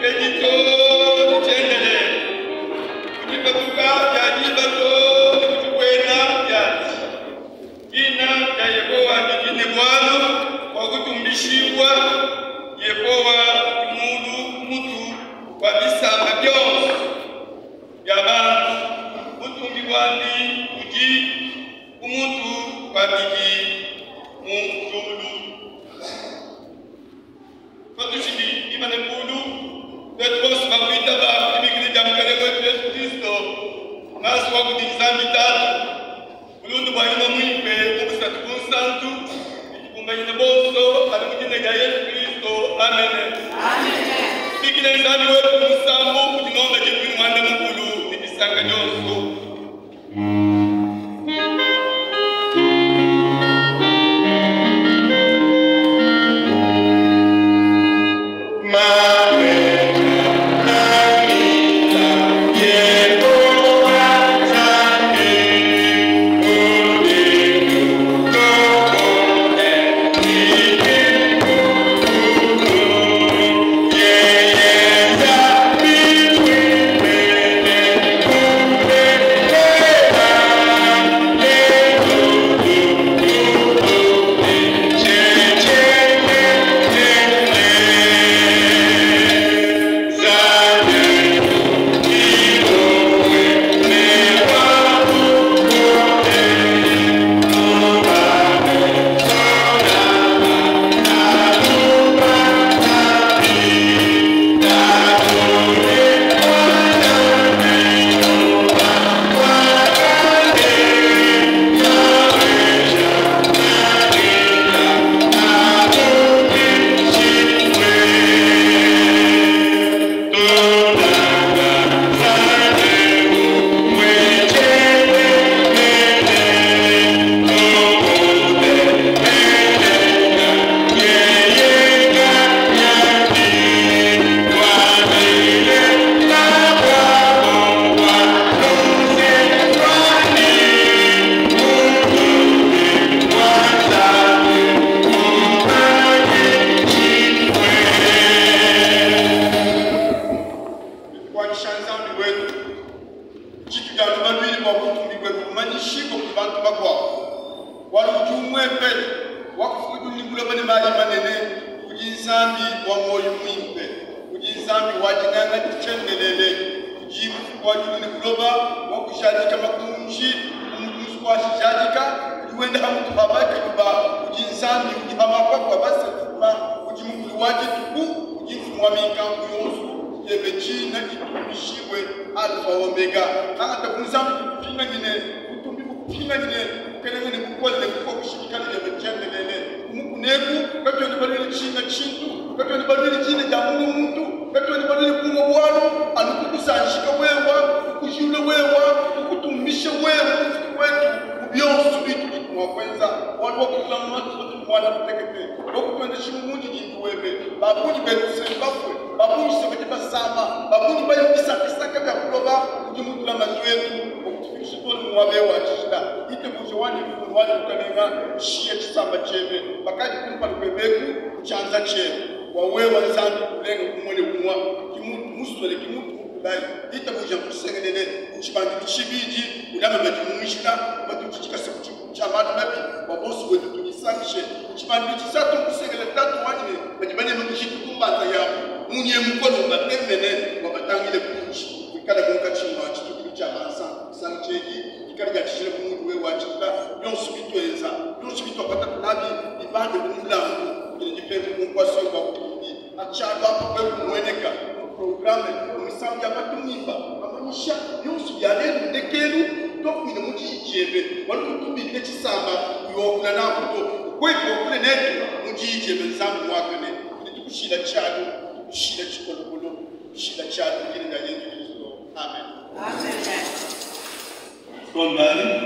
edi too ne tshiendelele, ku dipatuka dia diba too ne ku dibuela diadi. Dina dia Yehowa didi ne bualu bua kutumbishibua, Yehowa udi muulu ku mutu kua bisamba bionso bia bantu, butumbi buandi budi ku mutu kua bidi mu diulu. Patutshidi bimane kulu, tuetu bonso bakuitaba dibikila dia Mukalenge wetu Yesu Kristo, ngasa wa kudi Nzambi Tatu, bulunda bua Nyuma Muimpe mu Busatu Bunsantu, bitukumbanyine bonso anu mu dina dia Yesu Kristo. Amene. Tubikile Nzambi wetu ku musambu udi nomba 15 ne disanka dionso. Kuanyisha Nzambi wetu tshitudi anu baluile bua butumbi buebe bumanyishibue kudi bantu bakuabu, bualu udi umuepele wakufuka diulu ne buloba ne mayi manene. Udi Nzambi wa muoyo muimpe, udi Nzambi wa dinanga tshiendelele, udi mufuki wa diulu ne buloba, wakujadika makunji bu mutu washijadika, udi wenda ha mutu ha bakeluba, udi Nzambi udi ha mapapu a baselafima, udi mukulu wa dituku, udi mfumu wa mikanku yonso. Diebe dina ditumbishibue, Alfa Omega. Angata bunzambi bukupinganyine, butumbi bukupinganyine, bukelenge ne bukole ne bukokeshi bikale biebe tshiendelele. Kumukuneku katuena baluile tshinga tshintu, katuena baluile dina dia munga muntu, katuena baluile bunga bualu, anu kukusanjika wewa, kukujula wewa, kukutumbisha wewa mufuki wetu mu bionso bitudi mua kuenza. Bualu wakutulama matuku muanda mutekete, wakutuendesha mu mundidimbi webe. Babungi betu se bafue, babungi se badi basama, babungi bali mu bisakasaka bia buloba. Udi mutulama tuetu wakutufikisha too ne mu muaba eu wa tshijila. Itabuje wanyi mfumu wanyi mukalenga, shiya tshisamba tshiebe bakadi kumpala kuebe eku ku tshianza tshiebe, bua wewa Nzambi ulenga umue ne umua ki muntu musuele ki muntu mukulayi. Itabuja nkusengelele mu tshibandilu tshibidi, ulame badi mu njila batutshikase ku tshia malu mabi, bua bonso buetu tudisangishe mu tshibandilu tshisatu. Nkusengelele tatu wanyi ne badi baneme bujitu ku mbanza yabu, munye mukole ubatemene bua batangile kundi, wikale munkatshi mua tshitudilu tshia bansantu. Disangi tshiedi dikale dia tshijila bu muntu wewe wa tshijila. Bionso bituenza, bionso bituapatatu nabi bibande bu mulambu udi ne dipembu ku nkuasa wa butumbi. Atshialua apa kwe kumueneka mu programe mu misambu ya batumimba bamanyisha bionso bia lelu ndekelu tuakuine mu diyi diebe, bualu kutubikile tshisamba uyokula naku to ukwepi wakule netu mu diyi diebe. Nzambi muakane, tudi tukushila tshialu, tukushila tshikolokolo, tukushila tshialu mu dina dia Yezu Kristo. Amen. Amen. Sombayi.